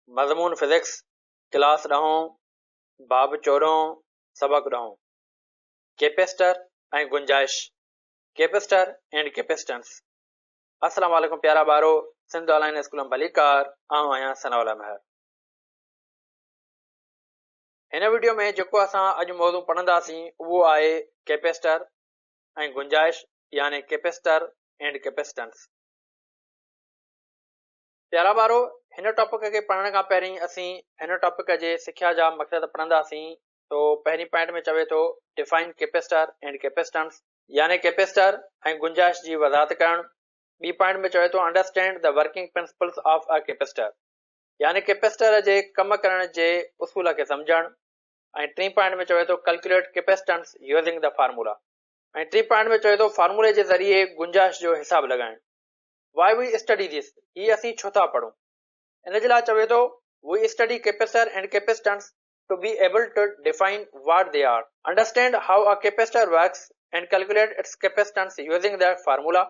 مضمون physics, class ڏهون، باب چوڏهون، سبق ڏهون. ڪيپيسٽر ۽ گنجائش، Capacitor and Capacitance. السلام عليڪم پيارا ٻارو، سنڌ آنلائن اسڪول ۾ ڀليڪار، آئون آهيان ثناء الله مهر. هن وڊيو ۾ جيڪو اسان اڄ موضوع پڙهنداسين اهو آهي ڪيپيسٽر ۽ گنجائش يعني Capacitor and Capacitance. پيارا ٻارو! هن ٽاپڪ کي پڙهڻ کان پهرين اسين هن ٽاپڪ جي سکيا جا مقصد پڙهنداسين. سو پهرين پوائنٽ ۾ چوي ٿو Define Capacitor and Capacitance يعني ڪيپيسٽر ۽ گنجائش جي وضاحت ڪرڻ. ٻي پوائنٽ ۾ چوي ٿو Understand the working principles of a capacitor يعني ڪيپيسٽر جي ڪم ڪرڻ جي اصول کي سمجهڻ ۽ ٽين پوائنٽ ۾ چوي ٿو Calculate Capacitance using the formula ۽ ٽين پوائنٽ ۾ چوي ٿو فارمولي جي ذريعي گنجائش جو حساب لڳائڻ. Why we study this، هي اسين ڇو ٿا پڙهون؟ ان جي لاء چوي ٿو، We study capacitor and capacitance to be able to define what they are, understand how a capacitor works and calculate its capacitance using the formula.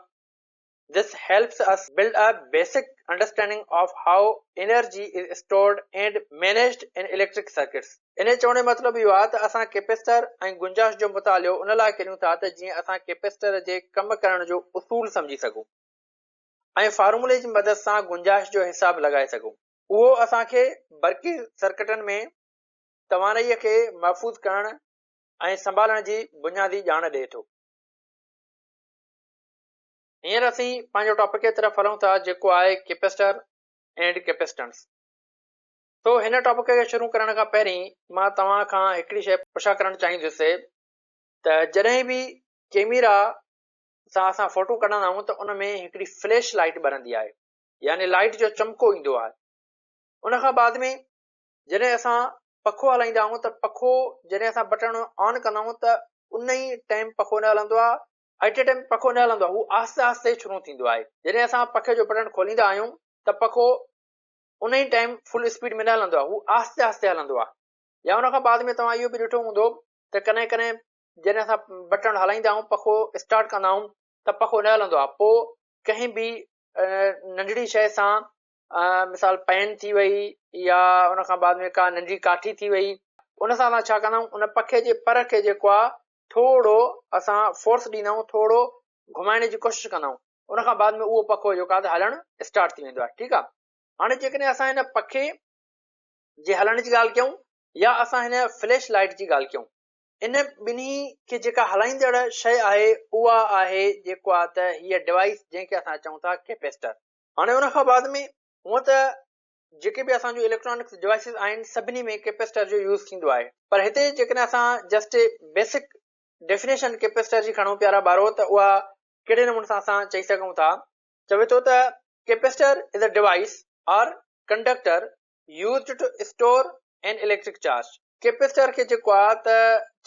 This helps us build a basic understanding of how energy is stored and managed in electric circuits. ان جو چوڻ جو مطلب اهو آهي ته اسان capacitor ۽ گنجائش جو مطالعو ان لاء ڪريون ٿا ته جيئن اسان ڪيپيسٽر جي ڪم ڪرڻ جو اصول سمجهي سگهون ۽ فارمولي جي مدد سان گنجائش جو حساب لڳائي سگهون. اهو اسان کي برقي سرڪٽن ۾ توانائيء کي محفوظ ڪرڻ ۽ سنڀالڻ جي بنيادي ڄاڻ ڏئي ٿو. هينئر اسين پنهنجو ٽاپڪ جي طرف هلون ٿا جيڪو آهي ڪيپيسٽر اينڊ ڪيپيسٽنس. سو هن ٽاپڪ کي شروع ڪرڻ کان پهرين مان توهان کان هڪڙي شيء پڇا ڪرڻ چاهيندس ته جڏهن به ڪيميرا سان اسان فوٽو ڪڍندا آهيون ته ان ۾ هڪڙي فليش لائيٽ ٻرندي آهي يعني لائيٽ جو چمڪو ايندو آهي ان کان بعد ۾ جڏهن اسان پکو هلائيندا آهيون ته پکو جڏهن اسان بٽڻ آن ڪندا آهيون ته ان ئي ٽائيم پکو نه هلندو آهي ايٽ اي ٽائيم پکو نه هلندو آهي هو آهستي آهستي شروع ٿيندو آهي جڏهن اسان پکي جو بٽڻ کوليندا آهيون ته پکو ان ئي ٽائيم فل اسپيڊ ۾ نه هلندو آهي هو آهستي آهستي هلندو آهي يا ان کان بعد ۾ توهان اهو به ڏٺو هوندو ته ڪڏهن ڪڏهن جڏهن اسان بٽڻ هلائيندا آهيون پکو اسٽارٽ ڪندا آهيون ته پکو نه هلندو آهي پوء ڪنهن به ننڍڙي شيء سان مثال پين ٿي وئي يا ان کان بعد ۾ ڪا ننڍي ڪاٺي ٿي وئي ان سان اسان ڇا ڪندا آهيون ان پکي جي پر کي جيڪو آهي ٿورو اسان فورس ڏيندا آهيون ٿورو گهمائڻ جي ڪوشش ڪندا آهيون ان کان بعد ۾ اهو پکو جيڪو آهي ته هلڻ اسٽارٽ ٿي ويندو آهي ٺيڪ آهي هاڻي جيڪڏهن اسان هن پکي جي هلڻ جي ڳالهه ڪيون يا اسان هن فليش لائٽ جي ڳالهه ڪيون ان ٻنهي کي جيڪا هلائيندڙ شيء آهي اها آهي جيڪو آهي ته هيء ڊوائس جنهن کي اسان چئون ٿا ڪيپيسٽر هاڻي ان کان بعد ۾ هونء ته جيڪي به اسان جون اليڪٽرانڪس ڊوائسز آهن سڀني ۾ ڪيپيسٽر جو يوز ٿيندو آهي پر هتي جيڪڏهن اسان جسٽ بيسڪ ڊيفينيشن ڪيپيسٽر جي کڻون پيارا ٻارو ته اها ڪهڙي نموني سان اسان چئي سگهون ٿا؟ چوي ٿو ته capacitor is a device or conductor used to store an electric charge. Capacitor کي جيڪو آهي ته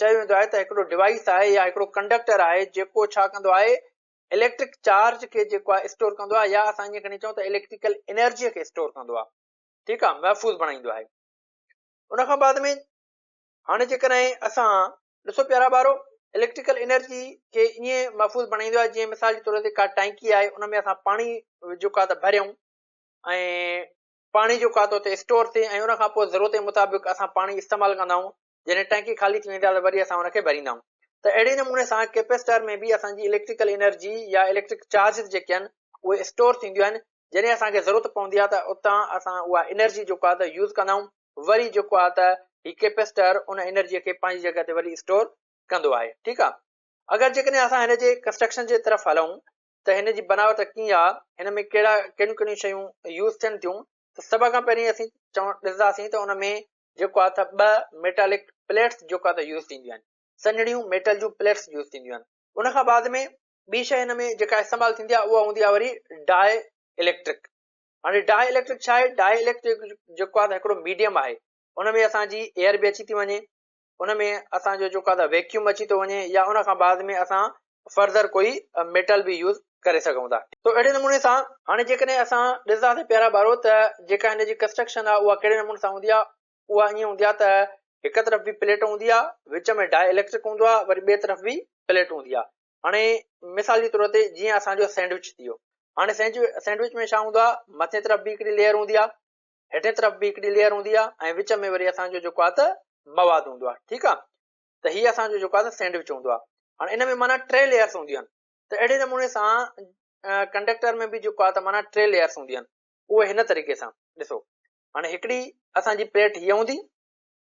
چيو ويندو آهي ته هڪڙو ڊوائيس آهي يا هڪڙو ڪنڊڪٽر آهي جيڪو ڇا ڪندو آهي اليڪٽرڪ چارج کي جيڪو آهي اسٽور ڪندو آهي يا اسان ائين کڻي چئون ته اليڪٽريڪل انرجي کي اسٽور ڪندو آهي ٺيڪ آهي محفوظ بڻائيندو آهي ان کان بعد ۾ هاڻي جيڪڏهن اسان ڏسو پيارا ٻارو اليڪٽريڪل انرجي کي ائين محفوظ بڻائيندو آهي جيئن مثال جي طور تي ڪا ٽانڪي آهي ان ۾ اسان پاڻي جيڪو آهي ته ڀريون ۽ پاڻي جيڪو آهي ته اتي اسٽور ٿئي ۽ ان کان پوء ضرورت جي مطابق اسان پاڻي استعمال ڪندا آهيون جڏهن ٽانڪي خالي ٿي ويندي آهي ته وري اسان ان کي ڀريندا آهيون ته اهڙي نموني سان ڪيپيسٽر ۾ به اسان جي اليڪٽريڪل انرجي يا اليڪٽرڪ چارجز جيڪي آهن اهي اسٽور ٿينديون آهن جڏهن اسان کي ضرورت پوندي آهي ته اتان اسان اها انرجي جيڪو آهي ته يوز ڪندا آهيون وري جيڪو آهي ته هي ڪيپيسٽر ان انرجي کي پنهنجي جڳهه تي وري اسٽور ڪندو آهي ٺيڪ آهي اگر جيڪڏهن اسان هن جي ڪنسٽرڪشن جي طرف هلون ته هن جي بناوت ڪيئن آهي هن ۾ ڪهڙا ڪهڙيون ڪهڙيون شيون يوز ٿين ٿيون ته سڀ کان پهرين اسين چوڻ ڏسنداسين ته ان ۾ جيڪو آهي ته ٻه ميٽالڪ پليٽس جيڪو آهي ته يوز ٿينديون آهن سنهڙيون ميٽل جون پليٽس يوز ٿينديون آهن ان کان بعد ۾ ٻي شيء هن ۾ جيڪا استعمال ٿيندي آهي اها هوندي آهي وري ڊاء اليڪٽرڪ هاڻي ڊاء اليڪٽرڪ ڇا آهي؟ ڊاء اليڪٽرڪ جيڪو آهي هڪڙو ميڊيم آهي ان ۾ اسان جي ايئر به اچي ٿي وڃي ان ۾ اسان جو جيڪو آهي ويڪيوم اچي ٿو وڃي يا ان کان بعد ۾ اسان فرڌر ڪوئي ميٽل به يوز ڪري سگهون ٿا تو اهڙي نموني سان هاڻي جيڪڏهن اسان ڏسنداسين پيارا ٻارو ته جيڪا هن جي ڪنسٽرڪشن آهي اها ڪهڙي نموني سان هوندي آهي اها ائين هوندي آهي ته هڪ طرف به پليٽ هوندي آهي وچ ۾ ڊاء اليڪٽرڪ هوندو آهي وري ٻئي طرف به پليٽ هوندي آهي هاڻي مثال جي طور تي جيئن اسان جو سينڊوچ ٿي ويو هاڻي سينڊوچ ۾ ڇا هوندو آهي مٿين طرف به هڪڙي ليئر هوندي آهي هيٺين طرف به هڪڙي ليئر هوندي آهي ۽ وچ ۾ وري اسان جو جيڪو آهي ته مواد هوندو آهي. ٺيڪ آهي، ته هي اسان جو جيڪو آهي ته سينڊوچ هوندو آهي. هاڻي ان ۾ معنيٰ ٽي ليئرس هونديون آهن. ته اهڙي نموني سان ڪنڊڪٽر ۾ به جيڪو آهي ته معنيٰ ٽي ليئرس هونديون آهن. اهي هن طريقي سان ڏسو، هاڻي هڪڙي اسان جي پليٽ هيء هوندي،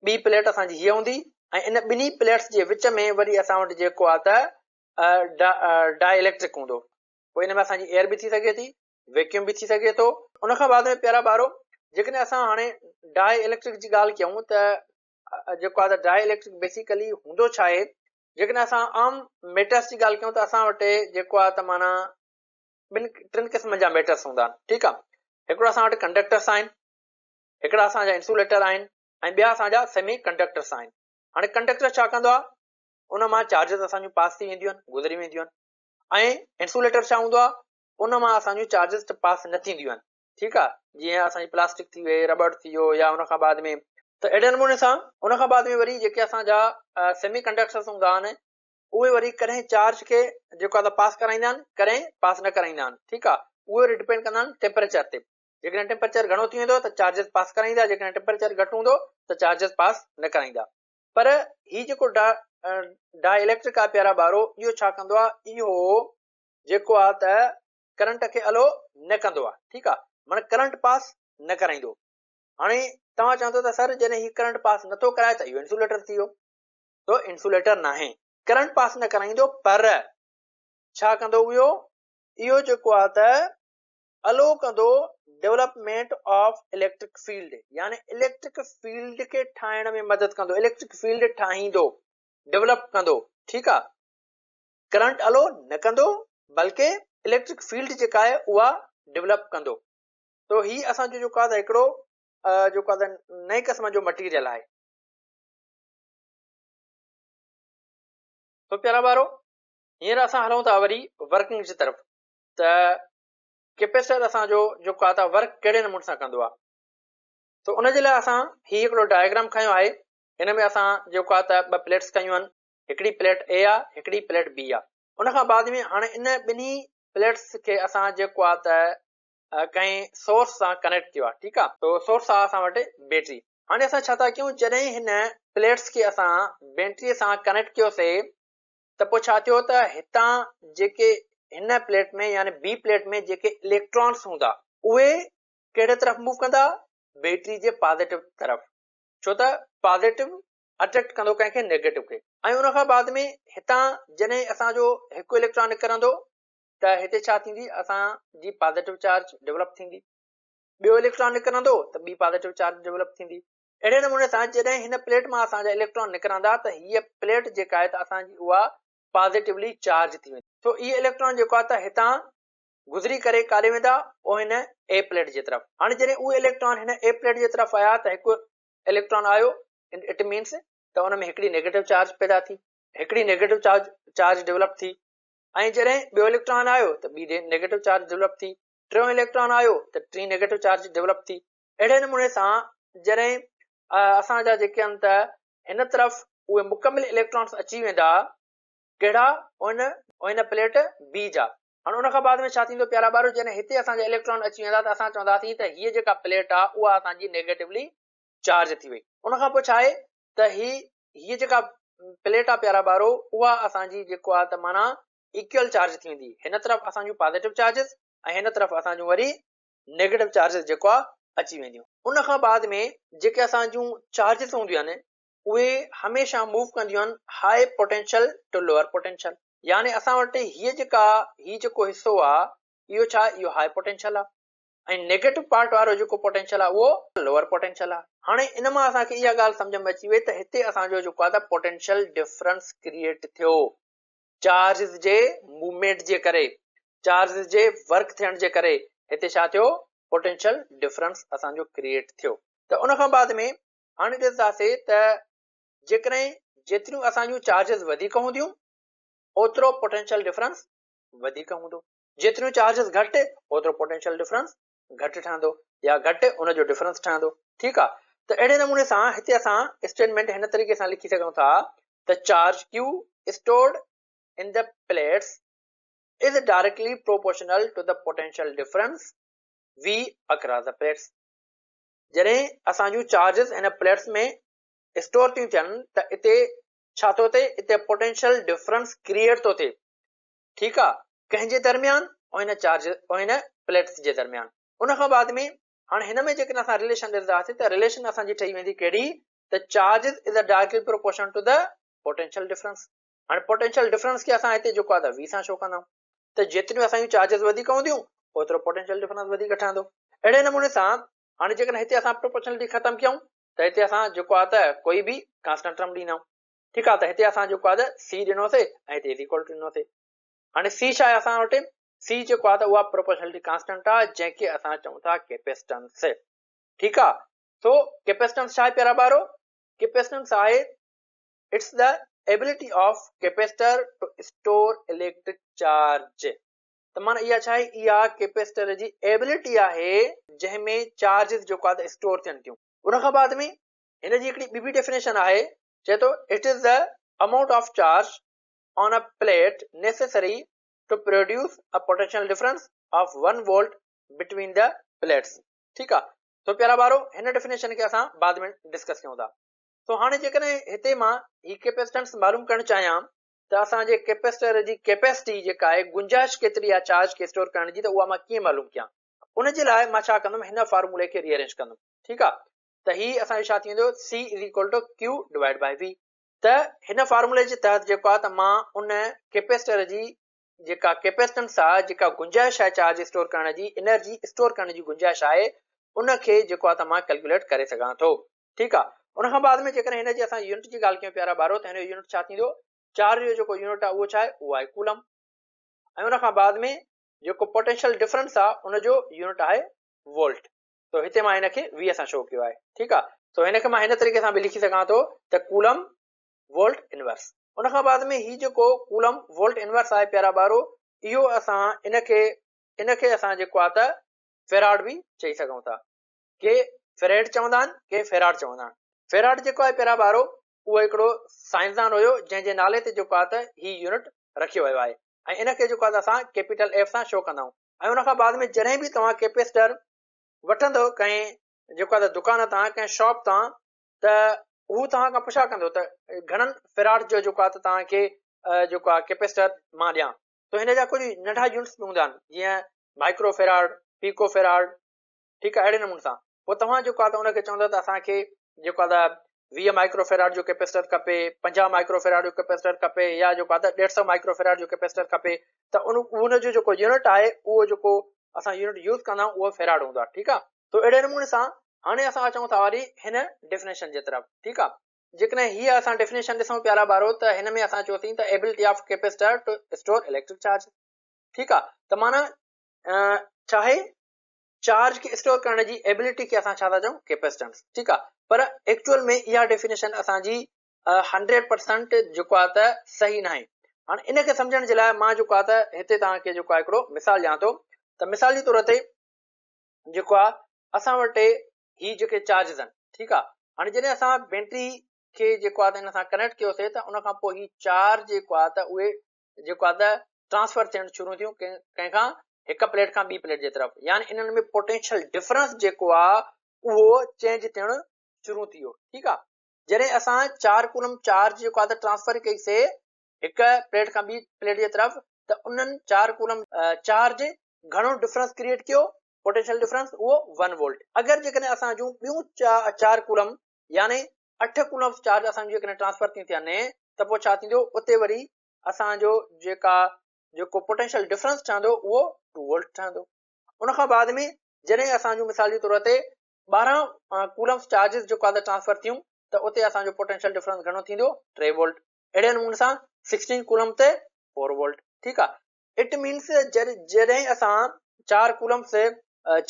ٻي پليٽ اسان جي هيء هوندي ۽ ان ٻنهي پليٽس جي وچ ۾ وري اسان وٽ جيڪو آهي ته ڊائي اليڪٽرڪ هوندو. پوء ان ۾ اسان جي ايئر به ٿي سگهي ٿي، ويڪيوم به ٿي سگهي ٿو. ان کان بعد ۾ پيارا ٻارو، جيڪڏهن اسان هاڻي ڊائي اليڪٽرڪ جي ڳالهه ڪيون ته جيڪو آهي ته ڊائي اليڪٽرڪ بيسيڪلي هوندو ڇا آهي؟ جيڪڏهن اسان عام ميٽرس جي ڳالهه ڪيون ته اسان وٽ جيڪو آهي ته معنيٰ ٻن ٽن قسمن جا ميٽرس هوندا آهن. ٺيڪ آهي، هڪڙو اسان وٽ ڪنڊڪٽرس آهن، هڪڙا اسان جا انسوليٽر آهن ۽ ٻيا اسان جا سيمي ڪنڊڪٽرس آهن. هاڻي ڪنڊڪٽر ڇا ڪندو آهي؟ ان مان چارجز اسان جون پاس ٿي وينديون آهن، گذري وينديون آهن ۽ انسوليٽر ڇا هوندو آهي؟ ان مان اسان جون چارجز ته پاس نه ٿينديون آهن. ٺيڪ آهي، جيئن اسان جي پلاسٽڪ ٿي وئي، رٻڙ ٿي ويو يا ان کان بعد ۾ ته اهڙي نموني سان ان کان بعد ۾ وري جيڪي اسان جا سيمي ڪنڊڪٽرس هوندا آهن اهي وري ڪڏهن چارج کي جيڪو آهي ته پاس ڪرائيندا آهن، ڪڏهن پاس نه ڪرائيندا آهن. ٺيڪ آهي، اهي وري ڊپينڊ ڪندا آهن ٽيمپريچر تي. جيڪڏهن ٽيمپريچر گهڻو ٿي ويندو ته چارجز پاس ڪرائيندا، جيڪڏهن ٽيمپريچر گهٽ هوندو ته چارجز پاس نه ڪرائيندا. پر هي جيڪو ڊائي اليڪٽرڪ آهي پيارا ٻارو، اهو ڇا ڪندو آهي؟ اهو جيڪو آهي ته ڪرنٽ کي الو نه ڪندو آهي. ٺيڪ آهي، معنيٰ ڪرنٽ پاس نه ڪرائيندو. هاڻي توهان چوندو ته سر جڏهن هي ڪرنٽ پاس نٿو ڪرائي ته اهو انسوليٽر ٿي ويو. ته انسوليٽر ناهي، ڪرنٽ پاس نه ڪرائيندو، پر ڇا ڪندو اهو؟ اهو جيڪو آهي ته الو ڪندو ڊولپمينٽ آف اليڪٽرڪ فيلڊ، يعني اليڪٽرڪ فيلڊ کي ٺاهڻ ۾ مدد ڪندو، اليڪٽرڪ فيلڊ ٺاهيندو، ڊولپ ڪندو. ٺيڪ آ، ڪرنٽ الو نه ڪندو بلڪه اليڪٽرڪ فيلڊ جيڪا آهي اها ڊولپ ڪندو. تو هي اسان جو جيڪو آهي هڪڙو جيڪو آهي نئين قسم جو مٽيريل آهي. تو پيارا ٻارو، هينئر اسان هلون ٿا وري ورڪنگ جي طرف ته ڪيپيسٽر اسان جو جيڪو آهي ته ورڪ ڪهڙي نموني سان ڪندو آهي. ته ان جي لاء اسان هي هڪڙو ڊائگرام کنيو آهي. هن ۾ اسان جيڪو آهي ته ٻه پليٽس کنيون آهن، هڪڙي پليٽ اي آهي، هڪڙي پليٽ بي آهي. ان کان بعد ۾ هاڻي ان ٻنهي پليٽس کي اسان جيڪو آهي ته ڪنهن سورس سان ڪنيڪٽ ڪيو آهي. ٺيڪ آهي، ته سورس آهي اسان وٽ بيٽري. هاڻي اسان ڇا ٿا ڪيون، جڏهن هن پليٽس کي اسان بيٽري سان ڪنيڪٽ ڪيوسي ته پوء ڇا ٿيو ته هتان جيڪي هن پليٽ ۾ يعني بي پليٽ ۾ جيڪي اليڪٽرانس هوندا اهي ڪهڙي طرف موو ڪندا؟ بيٽري جي پازيٽو طرف، ڇو ته پازيٽو اٽريڪٽ ڪندو ڪنهن کي؟ نيگيٽو کي. ۽ ان کان بعد ۾ هتان جڏهن اسان جو هڪ اليڪٽران نڪرندو ته هتي ڇا ٿيندي؟ اسان جي پازيٽو چارج ڊولپ ٿيندي. ٻيو اليڪٽران نڪرندو ته ٻي پازيٽو چارج ڊولپ ٿيندي. اهڙي نموني سان جڏهن هن پليٽ مان اسان جا اليڪٽران نڪرندا ته هيء پليٽ جيڪا آهي ته اسان جي اها پازيٽولي چارج ٿي ويندي. سو اهي اليڪٽران جيڪو آهي ته هتان گذري ڪري ڪاڏي ويندا؟ اهي هن اي پليٽ جي طرف. هاڻي جڏهن اهي اليڪٽران هن اي پليٽ جي طرف آيا ته هڪ اليڪٽران آيو، it means ته ان ۾ هڪڙي نيگيٽو چارج پيدا ٿي، هڪڙي نيگيٽو چارج ڊولپ ٿي ۽ جڏهن ٻيو اليڪٽران آيو ته ٻي نيگيٽو چارج ڊولپ ٿي، ٽيون اليڪٽران آيو ته ٽين نيگيٽو چارج ڊولپ ٿي. اهڙي نموني سان جڏهن اسان جا جيڪي آهن ته هن طرف اهي مڪمل اليڪٽرانس اچي ويندا، ڪهڙا؟ ان پليٽ بي جا. هاڻي ان کان بعد ۾ ڇا ٿيندو پيارا ٻارو، جڏهن هتي اسان جا اليڪٽران اچي ويندا ته اسان چونداسين ته هيء جيڪا پليٽ آهي اها اسان جي نيگيٽولي چارج ٿي وئي. ان کان پوء ڇا آهي ته هيء جيڪا پليٽ آهي پيارا ٻارو اها اسان جي جيڪو آهي ته معنيٰ ايڪول چارج ٿي ويندي. هن طرف اسان جون پازيٽو چارجز ۽ هن طرف اسان جون وري نيگيٽو چارجز جيڪو آ اچي وينديون. ان کان بعد ۾ جيڪي اسان جون چارجز هونديون آهن اهي هميشه موو ڪنديون آهن high potential to lower potential, يعني اسان وٽ هيء جيڪا هي جيڪو حصو آ اهو ڇا اهو هاء پوٽينشل آ ۽ نيگيٽو پارٽ وارو جيڪو پوٽينشل آ اهو لوئر پوٽينشل آ. هاڻي ان مان اسان کي اها ڳالهه سمجهه ۾ اچي وئي ته هتي اسان جو جيڪو آ ته پوٽينشل ڊفرنس ڪريئيٽ ٿيو چارجز جي موومينٽ جي ڪري، چارجز جي ورڪ ٿيڻ جي ڪري هتي ڇا ٿيو پوٽينشل ڊفرنس اسان جو ڪريئيٽ ٿيو. ته ان کان بعد ۾ هاڻي ڏسنداسين ته جيڪڏهن جيتريون اسان جون چارجز وڌيڪ هونديون اوترو پوٽينشل ڊفرنس وڌيڪ هوندو، جيتريون چارجز گهٽ اوترو پوٽينشل ڊفرنس گهٽ ٺهندو يا گهٽ ان جو ڊفرنس ٺهندو. ٺيڪ آ، ته اهڙي نموني سان هتي اسان اسٽيٽمينٽ هن طريقي سان لکي سگهون ٿا ته charge Q stored in the plates is directly proportional to the potential difference V across the plates. جڏهن اسان جون چارجز هن پليٽس ۾ اسٽور ٿيون ٿين ته اتي ڇا ٿو ٿئي؟ اتي پوٽينشل ڊفرنس ڪريئيٽ ٿو ٿئي، ٺيڪ آ، ڪنهن جي درميان؟ هن چارج هن پليٽس جي درميان. ان کان بعد ۾ هاڻي هن ۾ جيڪڏهن اسان رليشن ڏسنداسين ته رليشن اسان جي ٺهي ويندي ڪهڙي؟ ته charges is a directly proportional to the potential difference. هاڻي پوٽينشل ڊفرنس کي اسان هتي جيڪو آ ته وي سان شو ڪندا آهيون ته جيتريون اسان جون چارجز وڌيڪ هونديون اوترو پوٽينشل ڊفرنس وڌيڪ ٺهندو. اهڙي نموني سان هاڻي جيڪڏهن هتي اسان پروپورشنلٽي ختم ڪيون ته هتي اسان جيڪو آهي ته ڪوئي به ڪانسٽنٽ ٽرم ڏيندا آهيون، ٺيڪ آهي، ته هتي اسان جيڪو آهي ته سي ڏنوسي ۽ هتي از ايڪول ٽو ڏنوسي. هاڻي سي ڇا آهي اسان وٽ؟ سي جيڪو آهي ته اها پروپورشنلٽي ڪانسٽنٽ آهي جنهن کي اسان چئون ٿا ڪيپيسٽنس، ٺيڪ آهي. سو ڪيپيسٽنس ڇا آهي پيارا ٻارو؟ ڪيپيسٽنس آهي it's the ability of capacitor to store electric charge. ته معنيٰ اها ڇا آهي؟ اها ڪيپيسٽر جي ايبلٽي آهي جنهن ۾ چارجز جيڪو آهي ته اسٽور ٿين ٿيون. ان کان بعد ۾ هن جي هڪڙي ٻي به ڊيفينيشن آهي، چئي ٿو it is the amount of charge on a plate necessary to produce a potential difference of one volt between the plates. ٺيڪ آهي، سو پيارا ٻارو هن ڊيفينيشن کي اسان بعد ۾ ڊسڪس ڪيون ٿا. سو هاڻي جيڪڏهن هتي مان هي ڪيپيسٽنس معلوم ڪرڻ چاهيان ته اسان جي ڪيپيسٽر جي ڪيپيسٽي جيڪا آهي گنجائش ڪيتري آهي چارج کي اسٽور ڪرڻ جي ته اها مان ڪيئن معلوم ڪيان؟ ان جي لاء مان ڇا ڪندم هن فارمولي کي ري ارينج ڪندم، ٺيڪ آهي، ته هي اسان جو ڇا ٿي ويندو C is equal to Q divide by V. ته هن فارمولي جي تحت جيڪو آهي ته مان ان ڪيپيسٽر جي جيڪا ڪيپيسٽنس آهي جيڪا گنجائش آهي چارج اسٽور ڪرڻ جي انرجي اسٽور ڪرڻ جي گنجائش آهي ان کي جيڪو آهي ته مان ڪيلڪوليٽ ڪري سگهان ٿو، ٺيڪ آ. ان کان بعد ۾ جيڪڏهن هن جي اسان يونٽ جي ڳالهه ڪيون پيارا ٻارو ته هن جو يونٽ ڇا ٿيندو؟ چارج جو جيڪو يونٽ آ اهو ڇا آهي؟ اهو آهي ڪولم. ۽ ان کان بعد ۾ جيڪو پوٽينشل ڊفرنس آ ان جو يونٽ آهي وولٽ. سو هتي مان هن کي وي سان شو ڪيو آهي، ٺيڪ آ. سو هن کي مان هن طريقي سان به لکي سگهان ٿو ته ڪولم وولٽ انورس. ان کان بعد ۾ هي جيڪو ڪولم وولٽ انورس آهي پيارا ٻارو اهو اسان ان کي اسان جيڪو آ ته فيراڊ به چئي سگهون ٿا. ڪي فريڊ چوندا آهن ڪي فيراڊ چوندا آهن. فيراڊ جيڪو آهي پيرا ٻارو اهو هڪڙو سائنسدان هيو جنهن جي نالي تي جيڪو آهي ته هي يونٽ رکيو ويو آهي ۽ ان کي جيڪو آهي ته اسان ڪيپيٽل ايف سان شو ڪندا آهيون ۽ ان کان بعد ۾ جڏهن به توهان ڪيپيسٽر وٺندو ڪنهن جيڪو آهي ته دڪان تان ڪنهن شاپ تان ته هو توهان کان پڇا ڪندو ته گهڻن فيراڊ جو جيڪو آهي ته توهان کي جيڪو آهي ڪيپيسٽر مان ڏيان ته هن جا ڪجهه ننڍا يونٽس به هوندا آهن جيئن مائڪرو فيراڊ، پيڪو فيراڊ، ٺيڪ آهي اهڙي نموني سان پوء توهان جيڪو آهي ته ان کي چوندو ته اسان کي جيڪو آهي ته 20 مائڪرو فيراڊ جو ڪيپيسٽر کپي، 50 مائڪرو فيراڊ جو ڪيپيسٽر کپي يا جيڪو آهي ته 150 مائڪرو فيراڊ جو ڪيپيسٽر کپي ته ان ان جو جيڪو يونٽ آهي اهو جيڪو اسان يونٽ يوز ڪندا آهيون اهو فيراڊ هوندو آهي، ٺيڪ آهي. تو اهڙي نموني سان هاڻي اسان اچون ٿا وري هن ڊيفينيشن جي طرف، ٺيڪ آهي. جيڪڏهن هي اسان ڊيفينيشن ڏسون پيارا ٻارو ته هن ۾ اسان چيوسين ته ability of capacitor to store electric charge, ٺيڪ آهي، ته معنيٰ ڇا آهي چارج کي اسٽور ڪرڻ جي ايبلٽي کي اسان ڇا ٿا چئون ڪيپيسٽنس، ٺيڪ آ. پر ايڪچوئل ۾ اها ڊيفينيشن اسان جي 100% جيڪو آ ته صحيح ناهي. هاڻي ان کي سمجهڻ جي لاء مان جيڪو آ ته هتي توهان کي جيڪو آ هڪڙو مثال ڏيان ٿو ته مثال جي طور تي جيڪو آ اسان وٽ هي جيڪي چارجز آهن، ٺيڪ آ. هاڻي جڏهن اسان بيٽري کي جيڪو آ ته ان سان ڪنيڪٽ ڪيوسي ته ان کان پوء هي چارج جيڪو آ ته اهي جيڪو آ ته ٽرانسفر ٿيڻ شروع ٿيون ڪنهن کان هڪ پليٽ کان ٻي پليٽ جي طرف، يعني انهن ۾ پوٽينشل ڊفرنس جيڪو آ اهو چينج ٿيڻ شروع ٿي ويو، ٺيڪ آ. جڏهن اسان 4 ڪولم چارج جيڪو آ ته ٽرانسفر ڪئي سي هڪ پليٽ کان ٻي پليٽ جي طرف ته انهن 4 ڪولم چارج گهڻو ڊفرنس ڪريئيٽ ڪيو پوٽينشل ڊفرنس اهو 1 وولٽ. اگر جيڪڏهن اسان جون ٻيون 4 ڪولم يعني 8 ڪولمس چارج اسان جون جيڪڏهن ٽرانسفر ٿيون ٿين ته پوء ڇا ٿيندو اتي وري اسان جو جيڪا جيڪو پوٽينشل ڊفرنس ٺهندو اهو 2 وولٽ ٺهندو. ان کان بعد ۾ جڏهن اسان جون مثال جي طور تي 12 ڪولمس چارجز جيڪو آهي ٽرانسفر ٿيون ته اتي اسان جو پوٽينشل ڊفرنس گهڻو ٿيندو 3 وولٽ. اهڙي نموني سان 16 ڪولم تي 4 وولٽ، ٺيڪ آهي. It means جڏهن اسان 4 ڪولمس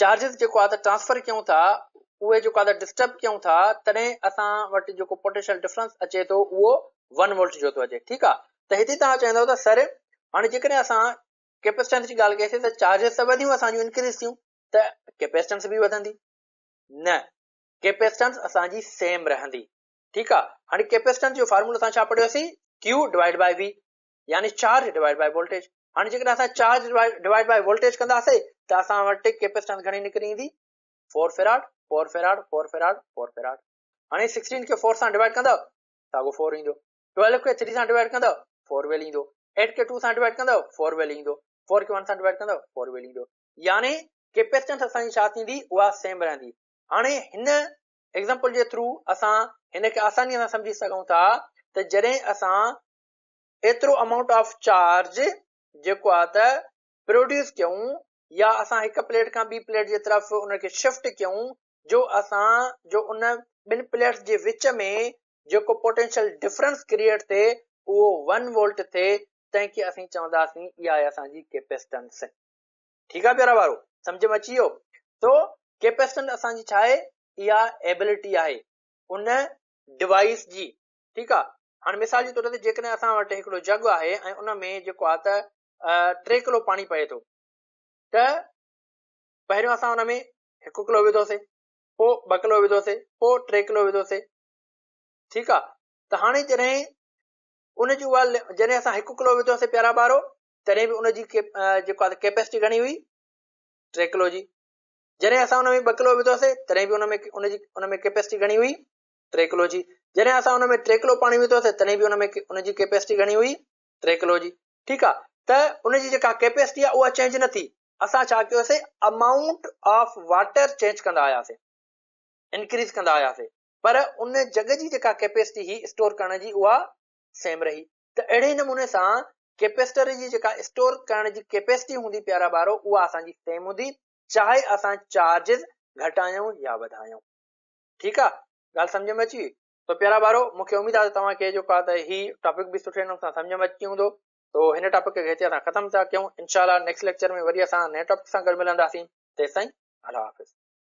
چارجز جيڪو آهي ته ٽرانسفر ڪيون ٿا اهي جيڪو آهي ته ڊسٽرب ڪيون ٿا تڏهن اسان وٽ جيڪو پوٽينشل ڊفرنس اچي ٿو اهو 1 وولٽ جو ٿو اچي، ٺيڪ آهي. ته هتي توهان چوندو ته سر هاڻي جيڪڏهن اسان ڪيپيسٽنس جي ڳالهه ڪئي ته چارجز ته وڌيون اسان جون انڪريز ٿيون ته ڪيپيسٽنس به وڌندي؟ نه، ڪيپيسٽنس اسان جي سيم رهندي، ٺيڪ آهي. هاڻي ڪيپيسٽنس جو فارمولو اسان ڇا پڙهيوسين؟ ڪيو ڊوائيڊ بائي وي، يعني چارج ڊوائيڊ بائي وولٽيج. هاڻي جيڪڏهن اسان چارج ڊوائيڊ بائي وولٽيج ڪنداسين ته اسان وٽ ڪيپيسٽنس گهڻي نڪري ايندي؟ 4 فيراڊ. 4 فيراڊ 4 فيراڊ 4 فيراڊ. هاڻي 16 کي 4 سان ڊوائيڊ ڪندؤ ساڳو 4 ايندو، 12 کي 3 سان ڊوائيڊ ڪندؤ 4 ويل ايندو، 8 کي 2 سان ڊوائيڊ ڪندؤ 4 ويل ايندو، 4 کي 1 سان ڊوائيڊ ڪندؤ 4 ويل ايندو. يعني ڪيپيسٽنس اسان جي ڇا ٿيندي؟ اها سيم رهندي. هاڻي هن ايگزامپل جي ٿرو اسان هن کي آساني سان سمجهي سگهون ٿا ته جڏهن اسان ايترو امائونٽ آف چارج جيڪو آهي ته پروڊيوس ڪيون يا اسان هڪ پليٽ کان ٻي پليٽ جي طرف ان کي شفٽ ڪيون جو اسان جو ان ٻن پليٽس جي وچ ۾ جيڪو پوٽينشل ڊفرنس ڪريئيٽ ٿئي اهو 1 وولٽ ٿئي، تنهن کي اسين چونداسين اها آهي اسان جي ڪيپيسٽنس. ٺيڪ آهي پيارا ٻارو، سمجھ ۾ اچي ويو؟ تو ڪيپيسٽنس اسان جي ڇا آهي؟ اها ايبلٽي آهي ان ڊوائيس جي. ٺيڪ آهي، هاڻي مثال جي طور تي جيڪڏهن اسان وٽ هڪڙو جڳ آهي ۽ ان ۾ جيڪو آهي ته 3 ڪلو پاڻي پئي ٿو، ته پهريون اسان ان ۾ 1 ڪلو وڌوسي، پوء 2 ڪلو وڌوسي، پوء 3 ڪلو وڌوسي. ٺيڪ آهي، ته هاڻي جڏهن ان جي اها جڏهن اسان 1 ڪلو وڌوسي پيارا ٻارو، تڏهن به ان جي جيڪو آهي ڪيپيسٽي گهڻي هئي؟ 3 ڪلو جي. جڏهن اسان ان ۾ 2 ڪلو وڌوسي تڏهن به ان ۾ ان جي ان ۾ ڪيپيسٽي گهڻي هئي؟ 3 ڪلو جي. جڏهن اسان ان ۾ 3 ڪلو پاڻي وڌوسي تڏهن به ان ۾ ان جي ڪيپيسٽي گهڻي هئي؟ 3 ڪلو جي. ٺيڪ آ، ته ان جي جيڪا ڪيپيسٽي آ اها چينج نه ٿي. اسان ڇا ڪيوسي؟ امائونٽ آف واٽر چينج ڪندا آياسي، انڪريز ڪندا آياسي، پر ان جڳ جي جيڪا ڪيپيسٽي هئي اسٽور ڪرڻ جي اها سيم رهي. ته اهڙي نموني سان ڪيپيسٽر جي جيڪا اسٽور ڪرڻ جي ڪيپيسٽي هوندي پيارا ٻارو اها اسان جي سيم هوندي، چاهي اسان چارجز گهٽايون يا وڌايون. ٺيڪ آ، ڳالهه سمجهه ۾ اچي وئي؟ تو پيارا ٻارو مون کي اميد آ ته توهان کي جيڪو آ ته هي ٽاپڪ به سٺي نموني سان سمجهه ۾ اچي هوندو. تو هن ٽاپڪ کي هتي اسان ختم ٿا ڪيون. انشاء الله نيڪسٽ ليڪچر ۾ وري اسان نئين ٽاپڪ سان گڏ ملنداسين. تيستائين الله حافظ.